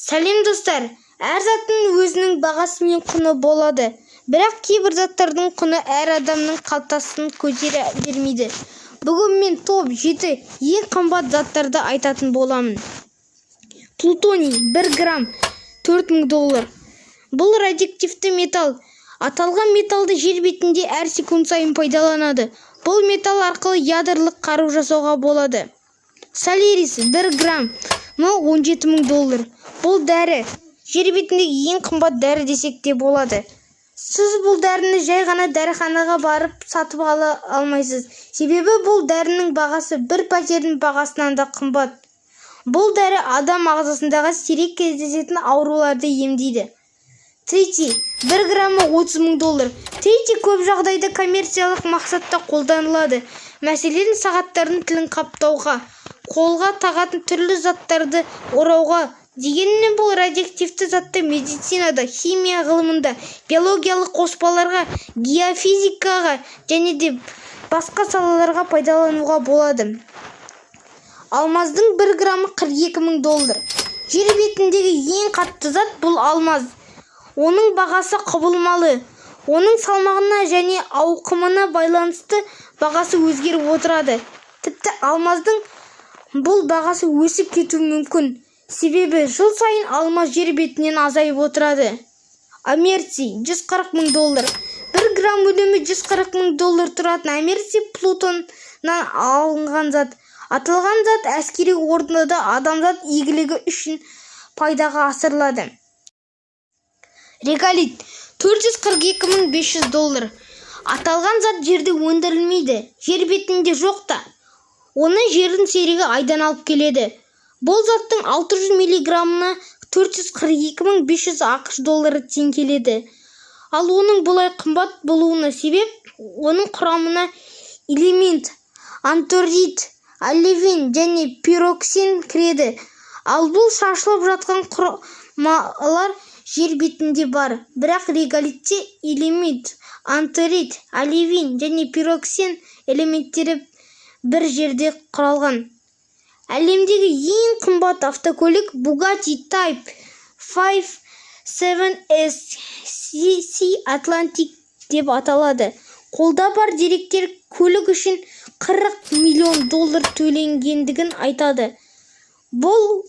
Сәлем, достар! Әр заттың өзінің бағасы мен құны болады. Бірақ кейбір заттардың құны әр адамның қалтасын көтере бермейді. Бүгін мен топ 7 ең қымбат заттарды айтатын боламын. Плутоний, 1 грамм 4000 доллар. Бұл радиоактивті металл. Аталған металлды жер бетінде әр секунд сайын пайдаланады. Бұл металл арқылы ядролық қару жасауға болады. Солярис, 1 грамм 17 мың доллар. Бұл дәрі жер бетіндегі ең қымбат дәрі десек те болады. Сіз бұл дәріні жай ғана дәріханаға барып сатып ала алмайсыз. Себебі бұл дәрінің бағасы бір пәтердің бағасынан да қымбат. Бұл дәрі адам ағзасындағы сирек кездесетін ауруларды емдейді. Тритий, 1 граммы 30 мың доллар. Тритий көп жағдайда коммерциялық мақсатта қолданылады. Мәселен, сағаттардың тілін қаптауға, қолға тағатын түрлі заттарды орауға. Дегенмен бұл радиоактивті затты медицинада, химия ғылымында, биологиялық қоспаларға, геофизикаға және де басқа салаларға пайдалануға болады. Алмаздың 1 граммы 42 мың доллар. Жер бетіндегі ең қатты зат – бұл алмаз. Оның бағасы құбылмалы. Оның салмағына және ауқымына байланысты бағасы өзгеріп отырады. Тіпті алмаздың бұл бағасы өсіп кетуі мүмкін. Себебі жыл сайын алмаз жер бетінен азайып отырады. Америций, 140 мың доллар. 1 грамм өнімі 140 мың доллар тұратын америций Плутоннан алынған зат. Аталған зат әскери орындада адамзат игілігі үшін пайдаға асырылады. Реголит, 442 мың 500 доллар. Аталған зат жерде өндірілмейді, жер бетінде жоқ та. Оны жердің серігі айдан алып келеді. Бұл заттың 600 миллиграммына 442 мың 500 АҚШ доллары тең келеді. Ал оның бұлай қымбат болуына себеп, оның құрамына элемент антортит, оливин және пироксен кіреді. Ал бұл шашылып жатқан құрамалар жер бетінде бар. Бірақ реголитте элемент антортит, оливин және пироксен элементтері бір жерде құралған. Әлемдегі ең қымбат автокөлік Bugatti Type 57 SC Atlantic деп аталады. Қолда бар деректер көлік үшін 40 миллион доллар төленгендігін айтады. Бұл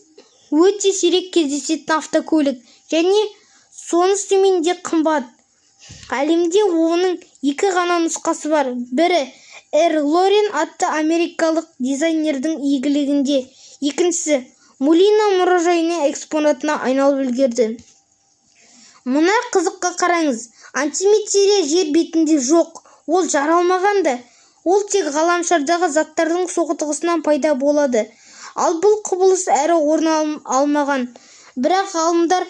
өте сирек кездесетін автокөлік және сонысымен де қымбат. Әлемде оның екі ғана нұсқасы бар. Бірі Р. Лорен атты америкалық дизайнердің иелігінде, екіншісі Мулино мұражайының экспонатына айналып үлгерді. Мына қызыққа қараңыз: антиматерия жер бетінде жоқ, ол жаралмаған да. Ол тек ғаламшардағы заттардың соқтығысынан пайда болады. Ал бұл құбылыс әлі орын алмаған. Бірақ ғалымдар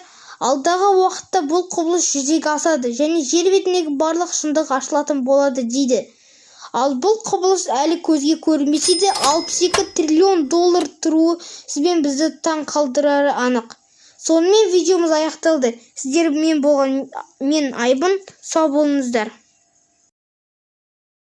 алдағы уақытта бұл құбылыс жүзеге асады және жер бетіндегі барлық шындық ашылатын болады дейді. Ал бұл құбылыс әлі көзге көрінбесе де, 62 триллион доллар тұруы сіз бен бізді таң қалдырары анық. Сонымен, видеомыз аяқталды. Сіздермен болған мен, Айбын. Сау болыңыздар.